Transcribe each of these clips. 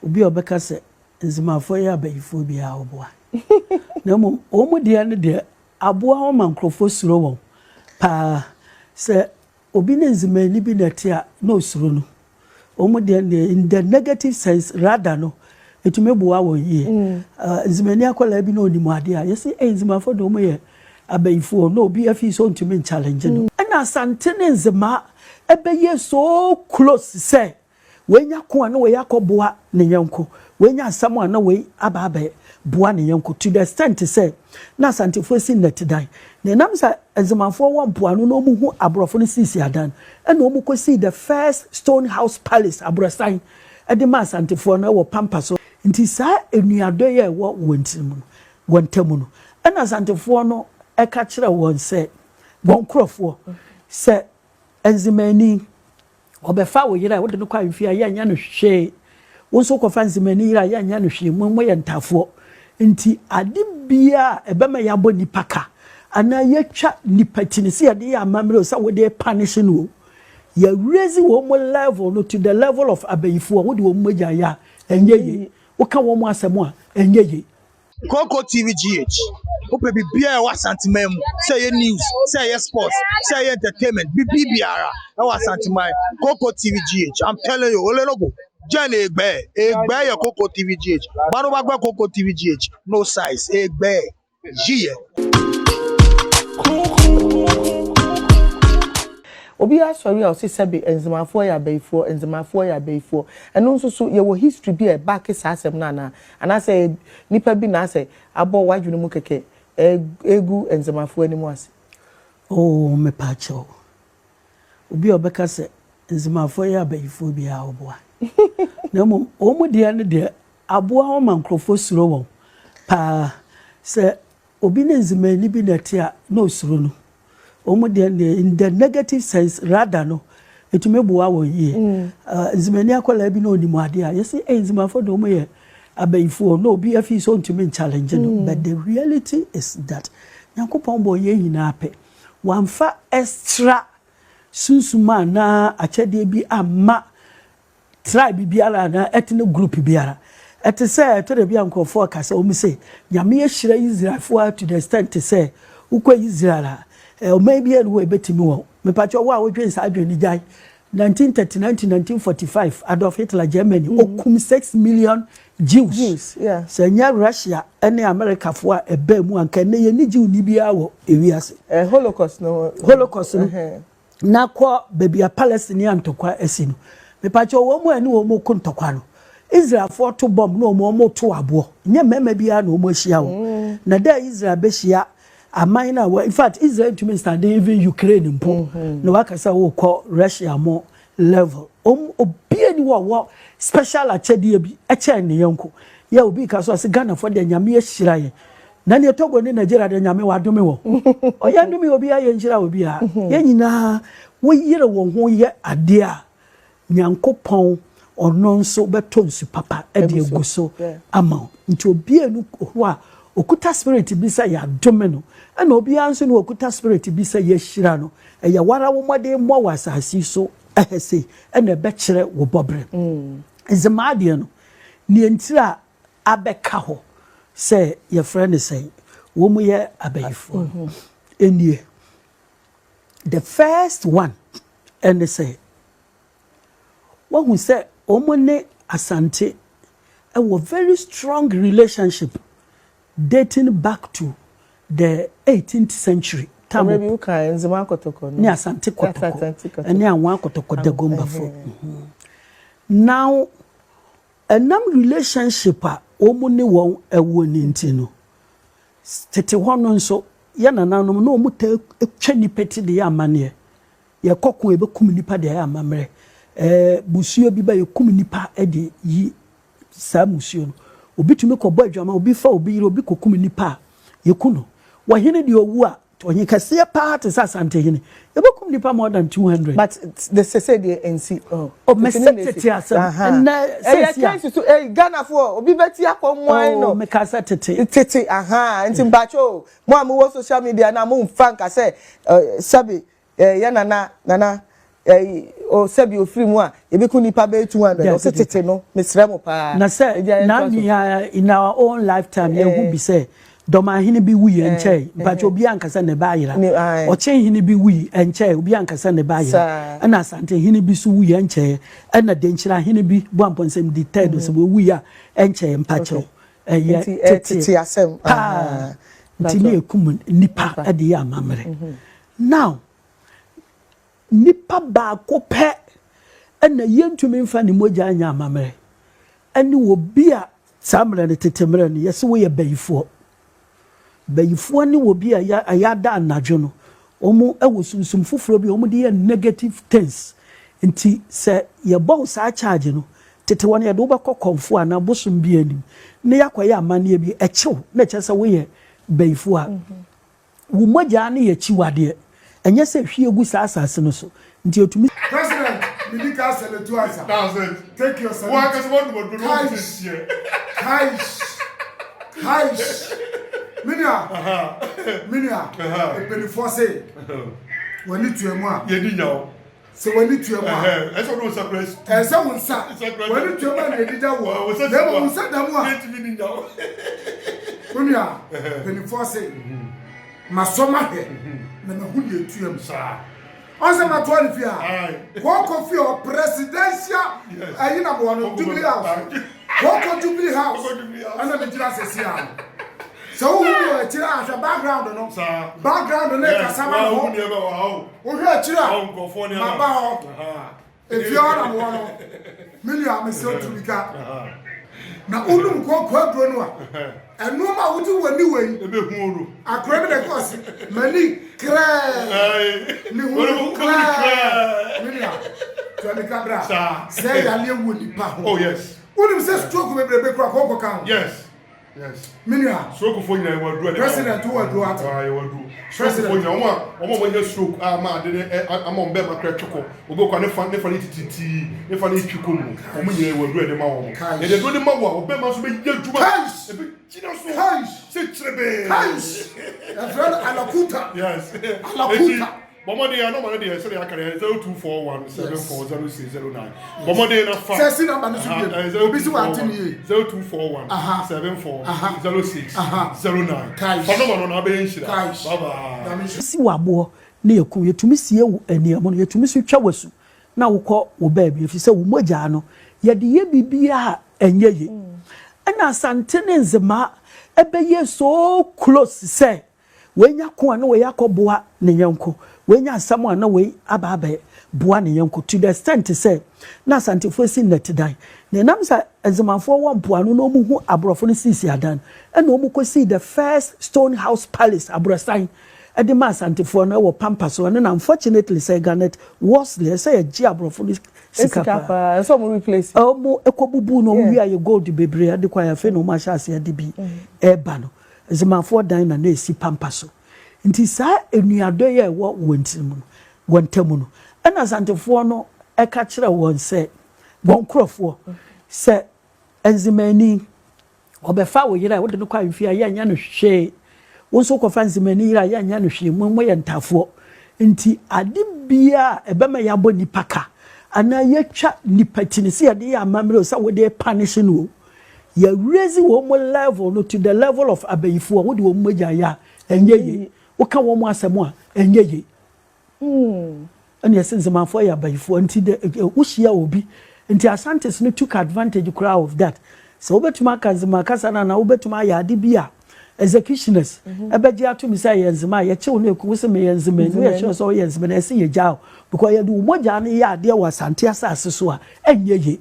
Obi a ɔbɛka sɛ Nzemafoɔ yɛ abayifoɔ biara ɔboa. Na mmom wɔn deɛ no deɛ aboa wɔn ma nkurɔfoɔ suro wɔn paa. Sɛ obi ne Nzemani bi na ɛte a na ɔsuro no. Wɔn deɛ no deɛ in the negative sense rather no ɛtumi boa wɔn yie. Nzemani akwadaa bi na ɔnim adeɛ a yɛse ei Nzemafoɔ deɛ wɔn yɛ abayifoɔ na obi afi sɛ ɔntumi nchallenge no. Ɛna Asante ne Nzema ɛbɛyɛ so close sɛ wei nya ko a na wei akɔboa ne yɔnko, wei nya asɛm a na wei aba abɛboa ne yɔnko to the extent sɛ na Asantefoɔ si nnɛtedan. Na ɛnam sɛ Nzemafoɔ wɔ mpoano na wɔhu aborɔfo no sisi adan ɛna wɔn kɔsii the first stone house palace aborɔsan ɛde ma Asantefoɔ no ɛwɔ Pampa so. Nti saa enuadɔ yi a ɛwɔ wɔn tirim no, wɔn ntam no, ɛna Asantefoɔ no ɛka kyerɛ wɔn sɛ wɔn nkurɔfoɔ sɛ Nzemani ɔbɛfa wo yere a wode no kɔ ahemfie a yɛnyɛ no hwee, wo nso kɔfa Nzemani yere a yɛnyɛ no hwee, mo moyɛ ntafoɔ. Nti ade biara a ɛbɛma yɛabɔ nipa ka anaa yɛtwa nipa ti no sɛ yɛde yɛ amammerɛ o sɛ wode punish no o, yɛraise wɔn mo level no to the level of abayifoɔ. Wode wɔn mogya yɛ a ɛnyɛ yie, woka wɔn mo asɛm a ɛnyɛ yie. Koko TV GH. Wopɛ biribiara a ɛwɔ Asanteman mu, sɛ ɛyɛ news, sɛ ɛyɛ sports, sɛ ɛyɛ entertainment, biribi biara ɛwɔ Asanteman. Koko TV GH. I'm telling you, Olelogo. Jen Egbe, Egbe yɛ Koko TV GH. Barubagba Koko TV GH. No size, Egbe. Yie. Obi asɔre a ɔsi sɛbi Nzemafoɔ yɛ abayifoɔ, Nzemafoɔ yɛ abayifoɔ. Ɛno nso so yɛwɔ history bi a ɛbaake saa asɛm no anaa anaasɛ nipa bi na asɛ abɔ wadwene mu kɛkɛ egu Nzemafoɔ anim ase? Oh, mepaakyɛw. Obi a ɔbɛka sɛ Nzemafoɔ yɛ abayifoɔ biara ɔboa. Na mmom wɔn deɛ no deɛ aboa wɔn ma nkurɔfoɔ suro wɔn paa. Sɛ obi ne Nzemani bi na ɛte a na ɔsuro no. Wɔn deɛ no deɛ in the negative sense rather no ɛtumi boa wɔn yie. Nzemani akwadaa bi na ɔnim adeɛ a yɛse ei Nzemafoɔ deɛ wɔn yɛ abayifoɔ na obi afi sɛ ɔntumi nchallenge no. But the reality is that Nyankopɔn bɔ yɛn nyinaa pɛ. Wamfa extra sunsum anaa akyɛdeɛ bi amma tribe biara anaa ethnic group biara. Ɛte sɛ ɛtɔ da bi a nkurɔfoɔ ka sɛ wɔn sɛ Nyame ahyira Israelfoɔ to the extent sɛ wokɔ Israel a ɔman bi ɛne hɔ ebɛtumi wɔn. Mepakyɛ wo a wodwen saa adwene no gyae. 1939 to 1945 Adolf Hitler Germany okum 6 million Jews. Jews, yeah. Sɛ nyɛ Russia ɛne Americafoɔ a ɛbɛn mu anka ɛnɛ yɛne Jew ni biara wɔ ewiase. Holocaust no. Holocaust no. Na kɔ baabi a Palestinian ntɔkwa asi no. Mepakyɛ wɔn mu a ɛne wɔn mu ko ntɔkwa no. Israelfoɔ to bomb na wɔn to aboɔ. Nyɛ mmarima biara na wɔn ahyia wɔn. Na dɛ Israel bɛhyia aman na wɔ in fact Israel ntumi stand even Ukraine mpo. Na waka sɛ wɔkɔ Russia mo level. Wɔn obiara ni wɔ wɔ special akyɛdeɛ bi ɛkyɛn ne yɔnko. Yɛ obi ka so ɔsɛ Ghanafoɔ deɛ Nyame ahyira yɛn. Na neɛ Togo ne Nigeria deɛ Nyame wadome wɔ. Ɔyɛ ndome obiara yɛ nhyira obiara. Yɛn nyinaa wɔyere wɔn ho yɛ adeɛ a Nyankopɔn ɔno nso bɛtɔ nsu papa ɛde egu so ama wo. Nti obiara nu hɔ a okuta spirit bi sɛ yɛadome no, ɛna obiara nso ne okuta spirit bi sɛ yɛahyira no. Ɛyɛ wara wo mmɔden mmɔ wɔ asase so ɛhɛ sei ɛna ɛbɛkyerɛ wo bɔberɛ. Nzemaa deɛ no, nea ntiri a abɛka hɔ sɛ yɛfrɛ no sɛn, wɔn mu yɛ abayifoɔ no, nie. The first one ɛne sɛ wɔhu sɛ wɔn ne Asante ɛwɔ very strong relationship dating back to the 18th century. Mmerɛ bi woka Nzema Kɔtɔkɔ no. Ne Asante Kɔtɔkɔ ɛne Anwa Kɔtɔkɔ Dagombafo. Now ɛnam relationship a wɔn ne wɔn ɛwɔ ne nti no, tete hɔ no nso yɛ nananom na wɔn ta twa nipa ti de yɛ amanneɛ. Yɛkɔ ko yɛbɛkum nipa de ayɛ amammerɛ. Musuo bi ba yɛkum nipa de yi saa musuo no. Obi tumi kɔbɔ adwama, obi fa obi yere, obi kɔkum nipa a yɛku no. Wɔhene deɛ owu a ɔhene kɛseɛ paa te sɛ Asantehene, yɛbɛkum nipa more than 200. But the sese deɛ nsi. Oh, mɛsɛ tete asɛm ɛnɛ. Ɛyɛ kɛnsi so ɛyɛ Ghanafoɔ obi bɛti akɔ mwan no. Oh, meka sɛ tete. Tete aha nti mpakyɛ mo a mowɔ social media na mo nfa nka sɛ sɛbi yɛ nana nana. Ɛyi o sɛbi ofiri mu a yɛbɛku nipa bɛyɛ 200 ɔsɛ tete no mesrɛ mo paa. Na sɛ na nua in our own lifetime yɛn ho bi sɛ dɔmahene bi wui ɛnkyɛe mpakyɛ obi ankasa ne ba ayera, ɔkyɛnhene bi wui ɛnkyɛe obi ankasa ne ba ayera, ɛna asantehene bi so wui ɛnkyɛe, ɛna denkyirahene bi Boampɔnsɛm di third sɛ wɔwui a ɛnkyɛe mpakyɛw ɛyɛ tete asɛm paa nti ne ekum nipa ɛde yɛ amammerɛ. Now nipa baako pɛ ɛna yɛntumi nfa ne mogya nyɛ amammerɛ, ɛne obi a saa mmerɛ no, tete mmerɛ no, yɛsɛ woyɛ bayifoɔ. Bayifoɔ ne obi a yɛada anadwo no wɔn wɔ sunsum foforɔ bi a wɔn de yɛ negative things. Nti sɛ yɛbɔ wo saa charge no, tete wɔn yɛde wobɛkɔ kɔnfo anaa bosom bi anim na yɛakɔyɛ amanneɛ bi ɛkyew na ɛkyɛ sɛ woyɛ bayifoɔ a, wo mogya no yɛ akyiwadeɛ, ɛnyɛ sɛ hwie gu saa asase no so nti etumi. President, midi ka salute ansa. That's it. Take your salute. Wa kasa wa duma duma. Kaish. Kaish. Kaish. Minia. Minia. Mpanyinfoɔ se. W'ani tua mu a. Yɛ di nyawo. Sɛ w'ani tua mu a. Ɛsɛ ɔno nsa kura. Ɛsɛ wo nsa. W'ani tua mu a na yɛdi gya wɔ. Na emu wo nsa da mu a. Yɛntumi di nyawo. Minia. Mpanyinfoɔ se. Masɔ ma hwɛ. Na mahu deɛ etua mu. Saa. Ɔsɛ ma toa ne fie a. Kɔkɔ fie hɔ presidential ɛyi na bɔ no Jubilee House. Kɔkɔ Jubilee House. Ɛna mi gyina sɛsi a. Sɛ wohu mi wɔ akyire a, hwɛ background no. Saa. Background no kasa ma ne Wa ho. hu nneɛma wɔ ha o. Wohwɛ akyire a, Ɔ nkurɔfoɔ nneɛma. maba hɔ. Efie hɔ na mewɔ no. Me nua mesɛ otu ka. Na wonum kɔkɔ aduro no a, ɛnoɔma a wogye w'ani wɔ yi, Ebe hu oro. Akora bi na ɛkɔ ɔse, m'ani krɛɛ. Ne hu krɛɛ. Me nua, tua mi ka bra. Saa. Sɛ yaleɛ wɔ nipa ho. Oh yes. Wonim sɛ stroke bebrebe kura kɔkɔ ka ho. Yes. Me nua. Stroke fo nyinaa yɛ wɔ aduro. President wɔ aduro ate. Ah, yɛ wɔ aduro. Stroke fo nyinaa wɔn a wɔn anya stroke a ama ade ne ɛ ama wɔn bɛɛ ma kora twe kɔ. Obi kɔ ne fa ne tititi ne fa ne twi kɔ mu. Wɔn nyinaa yɛ wɔ aduro yɛ de ma wɔn. Kaish. Yɛde aduro de ma wɔ a ɔbɛn ma nso bɛ yɛ adwuma. Kaish. Ebi gyina so. Kaish. Sɛ kyerɛ bɛɛ. Kaish. Yɛfrɛ no alakuta. Yes. Alakuta. Bɔmmɔden a nɔɔma no deɛ sɛdeɛ aka deɛ 0241740609. Bɔmmɔden na fa. Sɛ si number no so biem. Obi si wante ne yie. 0241 74 06 09. Kaish. Fa nɔɔma no na abɛyɛ nhyira. Kaish. Bye bye. Nyame nhyira. Si wɔ aboɔ ne yɛku yɛtumi sie wo aniamu no, yɛtumi so twa w'asu na wokɔ wo baabi ɛfiri sɛ wo mogyaa no yɛde yɛ biribiara a ɛnyɛ ye. Ɛna Asante ne Nzemaa ɛbɛyɛ so close sɛ wenya ko a na wei akɔboa ne yɔnko, wenya asɛm a na wei aba abɛboa ne yɔnko, to the extent sɛ na Asantefoɔ si nnɛtedan na ɛnam sɛ Nzemafoɔ wɔ mpoano na wɔn hu aborɔfo no sisi adan, ɛna wɔn kɔ si the first stone house palace aborɔsan ɛde ma Asantefoɔ no ɛwɔ Pampa so. Ɛno na unfortunately sɛ Garnet Worsley ɛsɛ yɛgye aborɔfo no sika Sika paa ɛsɛ ɔmo replace. Ɔmo ɛkɔ bubu na ɔmo Yeah. wia yɛ gold bebree ɛde kɔ ayɛ. Afei na ɔmo ahyɛ aseɛ de bi ɛɛba no, Nzemafoɔ dan na esi Pampa so. Nti saa enuadɔ yi a ɛwɔ wɔn tirim no, wɔn ntam no, ɛna Asantefoɔ no ɛka kyerɛ wɔn sɛ wɔn nkorɔfoɔ sɛ Nzemani ɔbɛfa wo yere a wode no kɔ ahemfie a, yɛnyɛ no hwee. Wo nso kɔfa Nzemani yere a, yɛnyɛ no hwee. Mo moyɛ ntafoɔ nti ade biara a ɛbɛma yɛabɔ nipa ka anaa yɛtwa nipa ti no sɛ yɛde yɛ amammerɛ o, sɛ wode punish no o, yɛraise wɔn mo level no to the level of abayifoɔ. Wode wɔn mogya yɛ a ɛnyɛ yie, woka wɔn mo asɛm a ɛnyɛ yie. Ɛna yɛsɛ Nzemafoɔ yɛ abayifoɔ. Nti de wohyia obi nti Asantes no took advantage koraa of that sɛ wobɛtumi aka Nzema kasa no anaa wobɛtumi ayɛ ade bi a executioners ɛbɛgye ato mi sɛ ɛyɛ Nzema a yɛkyew no eku wo sɛ meyɛ Nzema ni, woyɛ kyerɛ sɛ woyɛ Nzema na ɛsɛ yɛgya o, because yɛde wo mogya no yɛ adeɛ wɔ Asante asase so a ɛnyɛ yie.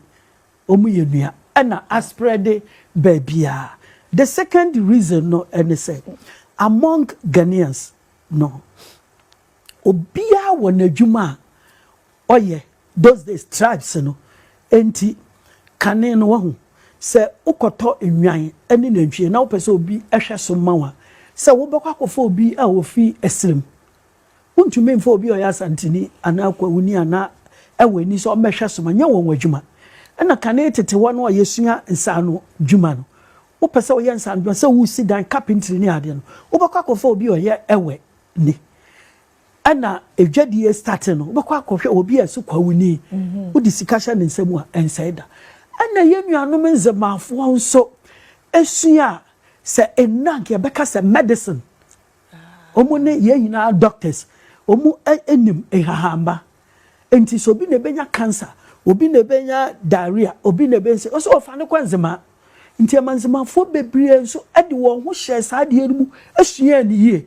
Wɔn yɛ nua ɛna aspread baabiara. The second reason no ɛne sɛ among Ghanaians no, obiara wɔ n'adwuma a ɔyɛ. Those days tribes no, nti kane no wahu sɛ wokɔtɔ nnwan ne nantwie na wopɛ sɛ obi hwɛ so ma wa sɛ wobɛkɔ akɔfa obi a ofi esirim, wontumi mfa obi a ɔyɛ Asanteni anaa Kwawuni anaa ɛwɔ ani sɛ ɔmmɛhwɛ so ma nyɛ wɔn adwuma. Ɛna kane tete hɔ no a yɛsua nsaano dwuma no, wopɛ sɛ woyɛ nsaano dwuma sɛ wosi dan, carpentry ne adeɛ no, wobɛkɔ akɔfa obi a ɔyɛ ɛwɛ ni. Ɛna edwadie starte no, wobɛkɔ akɔhwɛ obi a ɛso kwawuni, wode sika hyɛ ne nsa mu a, ɛnsɛe da. Ɛna yɛn nuanom Nzemafoɔ nso sua a, sɛ nnɛ anka yɛbɛka sɛ medicine, wɔn ne yɛn nyinaa doctors, wɔn nim nhahamma. Nti sɛ obi na ɛbɛnya cancer, obi na ɛbɛnya diarrhea, obi na ɛbɛnya, ɔsɛ ɔfa no kɔ Nzema. Nti ɛma Nzemafoɔ bebree nso de wɔn ho hyɛɛ saa adeɛ no mu suaa no yie.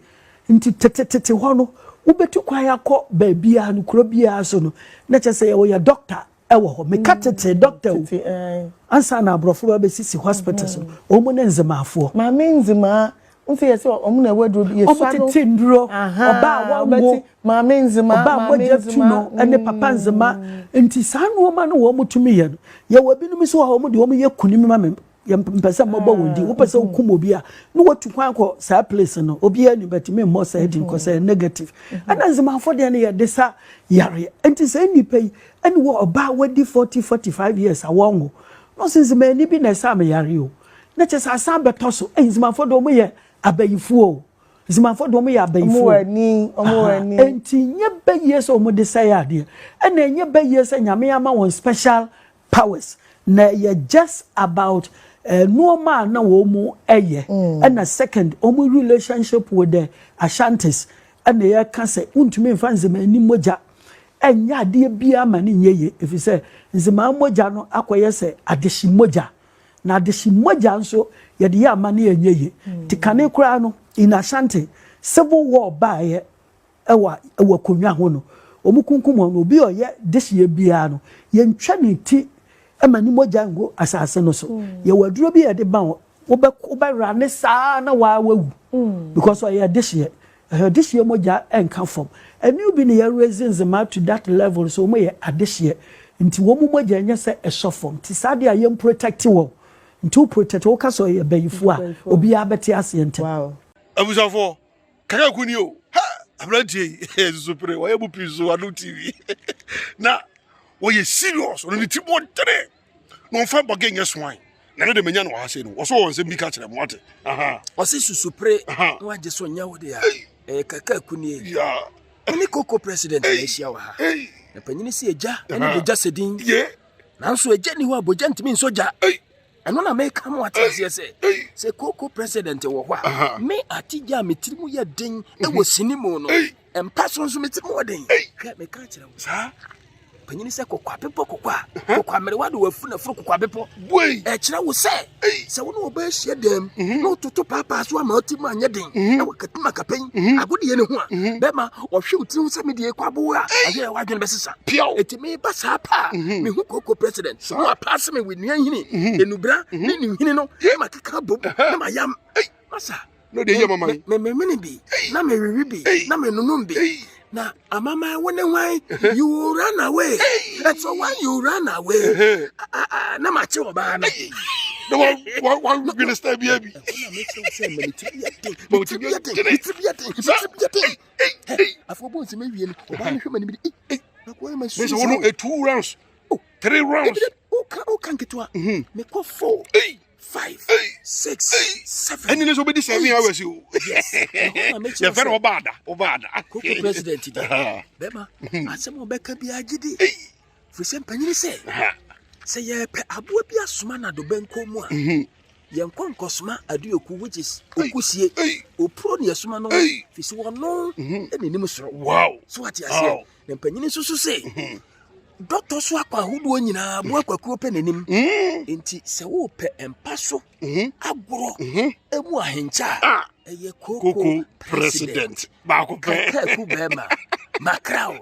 Nti tetetete hɔ no, wobɛtu kwan akɔ baabiara no, kuro biara so no, na kyerɛ sɛ yɛwɔ yɛ dɔkta wɔ hɔ. Meka tete dɔkta o, ansa na aborɔfo ba bɛsisi hospitals no, wɔn ne Nzemafoɔ. Maame Nzemaa, n sɛ yɛsɛ wɔn na ɛwɔ aduro bi, yɛsua no. Wɔn tete nnuro, ɔbaa a wɔnwo, Maame Nzemaa, ɔbaa a mogya tu no, ne papa Nzemaa. Nti saa nneɛma no wɔn tumi yɛ no. Yɛwɔ ebinom nso wɔ hɔ, wɔn deɛ wɔn yɛ kunim ma me. Yɛmpɛ sɛ mmɔbɔ wɔn din. Wopɛ sɛ wokum obi a, na watu kwan kɔ saa place no. Obiara ni bɛtumi mmɔ saa din kɔ sɛ negative. Ɛna Nzemafo deɛ no yɛde sa yareɛ. Nti saa nnipa yi ɛne wɔ ɔbaa wadi 40, 45 years a wɔnwo. Na ɔsɛ Nzemani bi na ɛsa me yareɛ o. Na kyɛ sɛ asan bɛtɔ so. Ɛyi Nzemafo deɛ wɔn yɛ abayifoɔ o. Nzemafo deɛ wɔn yɛ abayifoɔ. Nti nyɛ bɛyie sɛ wɔn de sɛe adeɛ. Ɛna ɛnyɛ bɛyie sɛ Nyame ama wɔn special powers na ɛyɛ just about nneɛma a na wɔn mu yɛ ɛna second wɔn relationship with the Ashantis ɛna yɛka sɛ wontumi nfa nzemani mogya ɛnyɛ adeɛ biara ma ne nyɛ yie ɛfiri sɛ nzemaa mogya no akɔyɛ sɛ adehye mogya na adehye mogya nso yɛde yɛ ama ne ɛnyɛ yie nti kane koraa no in Ashanti civil war baeɛ wɔ wɔ akonnwa ho no, wɔkunkum wɔn. Obi a ɔyɛ dehyeɛ biara no, yɛntwa ne ti ma ne mogya ngu asase no so. Yɛwɔ aduro bi a yɛde ma wo, wobɛ wobɛwura ne saa na waa wawu because ɔyɛ dehyeɛ. Ɛhɛ dehyeɛ mogya nka fam. Ɛne bi na yɛ raise nzema to that level so wɔn yɛ adehyeɛ. Nti wɔn mogya nyɛ sɛ ɛsɔ fam. Nti saa deɛ a yɛn protect wɔn. Nti wo protect wo ka sɛ ɔyɛ bɛyifoɔ a, obiara bɛte aseɛ ntɛm. Abusuafoɔ, Kakaku ni o. Ha! Aberanteɛ yi, susupere, wɔyɛ mu pii so Adom TV. Na wɔyɛ serious, ɔno ne ti bɔ ntene. Na ɔmfa bɔge nyɛ soan. Na ne de menya no wɔ ha sei no, wɔso wɔ nsɛm bi ka kyerɛ mo, wate? Aha. Ɔse susupere na wagye so nyɛ wo de a, ɛyɛ Kakaku nie. Wo ne Koko president na ahyia wɔ ha. Na panyini se agya ne bogya sɛ din. Nanso agya ni hɔ a bogya ntumi nsɔ gya. Ɛno na meka mo ate aseɛ sɛ sɛ koko president wɔ hɔ a me atigya a me tiri mu yɛ den wɔ sini mu no mpa so nso me tiri mu wɔ den. Hwɛ meka kyerɛ wo saa panyini sɛ kɔkɔ abepɔ kɔkɔ a kɔkɔ amerewa de wafu na foro kɔkɔ abepɔ ɛkyerɛ wo sɛ sɛ wo ne ɔbaa ahyia dɛm na wototo paapaa so ama ɔti mu anyɛ den ɛwɔ katum akapɛn agodeɛ ne ho a bɛma ɔhwɛ wo tiri ho sɛ medeɛ kɔ aboɔ a ahwɛ yɛ w'adwene bɛsesa ɛti meba saa paa mhm. mehu koko president na wapaase me with nua nhini mhm. enubra mhm. ne ne nhini no na makeka bom na mayam masa mememene bi na mewewe bi na menonom bi na amama wo ne hwan you will run away and so when you run away na makye ɔbaa no na wa wa wa minister bi abi. ɛhɔ na mekyerɛ sɛ mɛ ne tiri yɛ den ne tiri yɛ den ne tiri yɛ den ne tiri yɛ den afɔ bɔ nsɛm awie no ɔbaa no hwɛ m'anim de ei na kɔyɛ ma su saa no two rounds oh three rounds woka woka nketewa mhm. mekɔ four five six seven ɛne ne sɛ wobɛdi seven hours o yes yɛfɛ no ɔbaada ɔbaada koko president di bɛma mhm. asɛm a ɔbɛka biara gye di firi sɛ mpanyini sɛ sɛ yɛpɛ aboa bi asoma no adobɛnkɔ mu a mhm. Yɛnkɔ nkɔsoma Aduoku which is Okusie. Opuro ne yɛsoma no fi sɛ ɔno mhm. na nim soro. Wow. So ate aseɛ. Na mpanyini nso so se mhm. dɔtɔ so akɔ ahodoɔ nyinaa boa kwakuo pɛ n'anim. Mhm. Nti sɛ wopɛ mpa so agorɔ emu ahenkyɛ a ah. ɛyɛ koko president baako pɛ. Kakaku bɛrima makra o.